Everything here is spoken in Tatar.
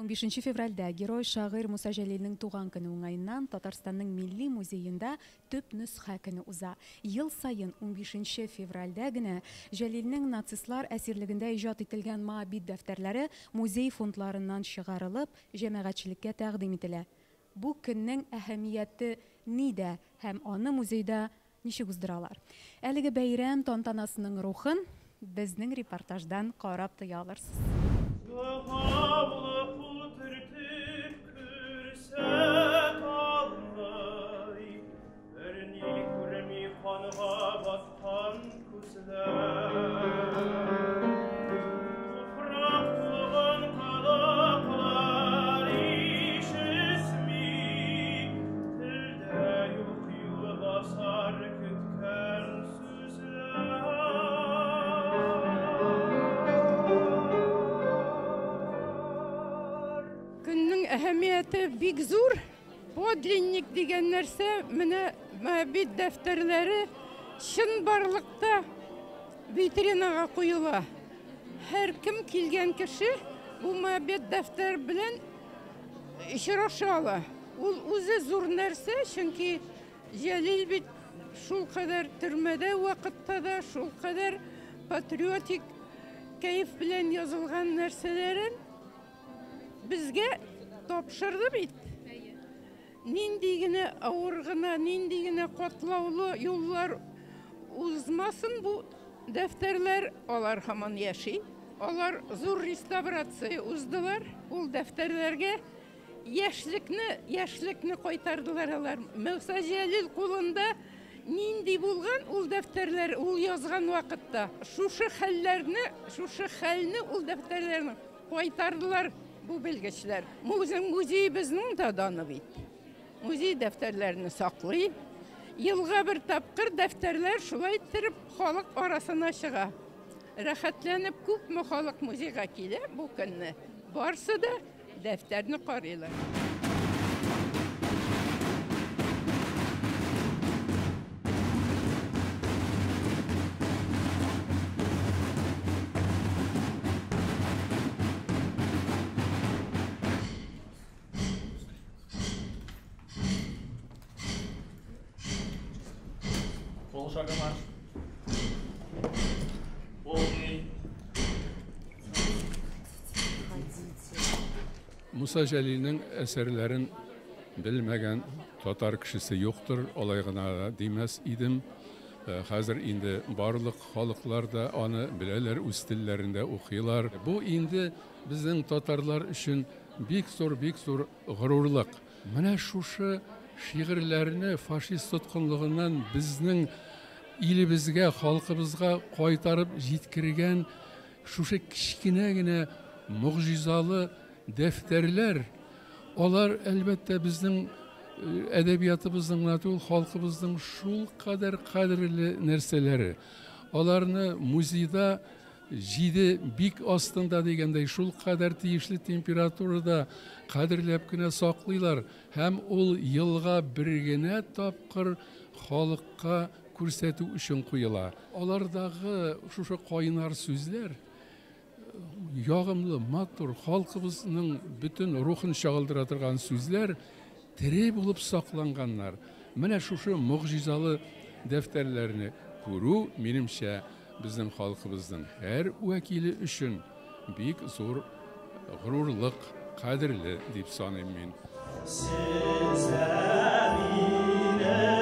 15 февральдә герой шагыйрь Муса Җәлилнең туган көне уңаеннан Татарстанның Милли музеенда төп нөсхә көне уза. Ел саен 15 февральдә генә Җәлилнең нацистлар әсирлегендә иҗат ителгән Моабит дәфтәрләре музей фондларыннан чыгарылып, җәмәгатьчелеккә тәкъдим ителә. Бу көннең әһәмияте нидә һәм аны музейда ничек уздыралар? Әлеге бәйрәм тантанасының рухын безнең репортаждан карап тоя алырсыз. Әһәмияте бик зур. Подлинник дигән нәрсә, менә Моабит дәфтәрләре чынбарлыкта витринага куела. Һәркем килгән кеше бу Моабит дәфтәр белән очраша ала. Ул үзе зур нәрсә, чөнки Җәлил бит шулкадәр төрмәдә вакытта да шулкадәр патриотик кәеф белән язылган нәрсәләрен безгә тапшырды бит. Нинди генә авыр гына, нинди генә катлаулы юллар узмасын бу дәфтәрләр, алар һаман яши. Алар зур реставрация уздылар. Ул дәфтәрләргә яшьлекне кайтардылар алар. Муса Җәлил кулында нинди булган ул дәфтәрләр, ул язган вакытта. Шушы хәлләрне, шушы хәлне ул дәфтәрләрне кайтардылар бу белгечләр. Музеебезнең дә даны бит. Музей дәфтәрләрне саклый. Елга бер тапкыр дәфтәрләр шулай иттереп халык арасына чыга. Рәхәтләнеп күпме халык музейга килә бу көнне. Барсы да дәфтәрне карыйлар. Полшага марш. Полный. Муса Җәлилнең әсәрләрен белмәгән татар кешесе юктыр, алай гына димәс идем. Хәзер инде барлык халыклар да аны беләләр, үз телләрендә укыйлар. Бу инде безнең татарлар өчен бик зур, бик зур горурлык. Менә шушы шигырьләрне фашист тоткынлыгыннан безнең илебезгә, халкыбызга кайтарып җиткергән шушы кечкенә генә могҗизалы дәфтәрләр, алар әлбәттә безнең әдәбиятыбызның гына түгел, халкыбызның шулкадәр кадерле нәрсәләре. Аларны музейда җиде бик астында дигәндәй шулкадәр тиешле температурада кадерләп кенә саклыйлар һәм ул елга бер генә тапкыр халыкка күрсәтү өчен куела. Алардагы шушы кайнар сүзләр ягымлы, матур, халкыбызның бөтен рухын чагылдыра торган сүзләр тере булып сакланганнар. Менә шушы могҗизалы дәфтәрләрне күрү, минемчә, безнең халкыбызның һәр вәкиле өчен бик зур горурлык, кадерле дип саныйм мин. Сезә минем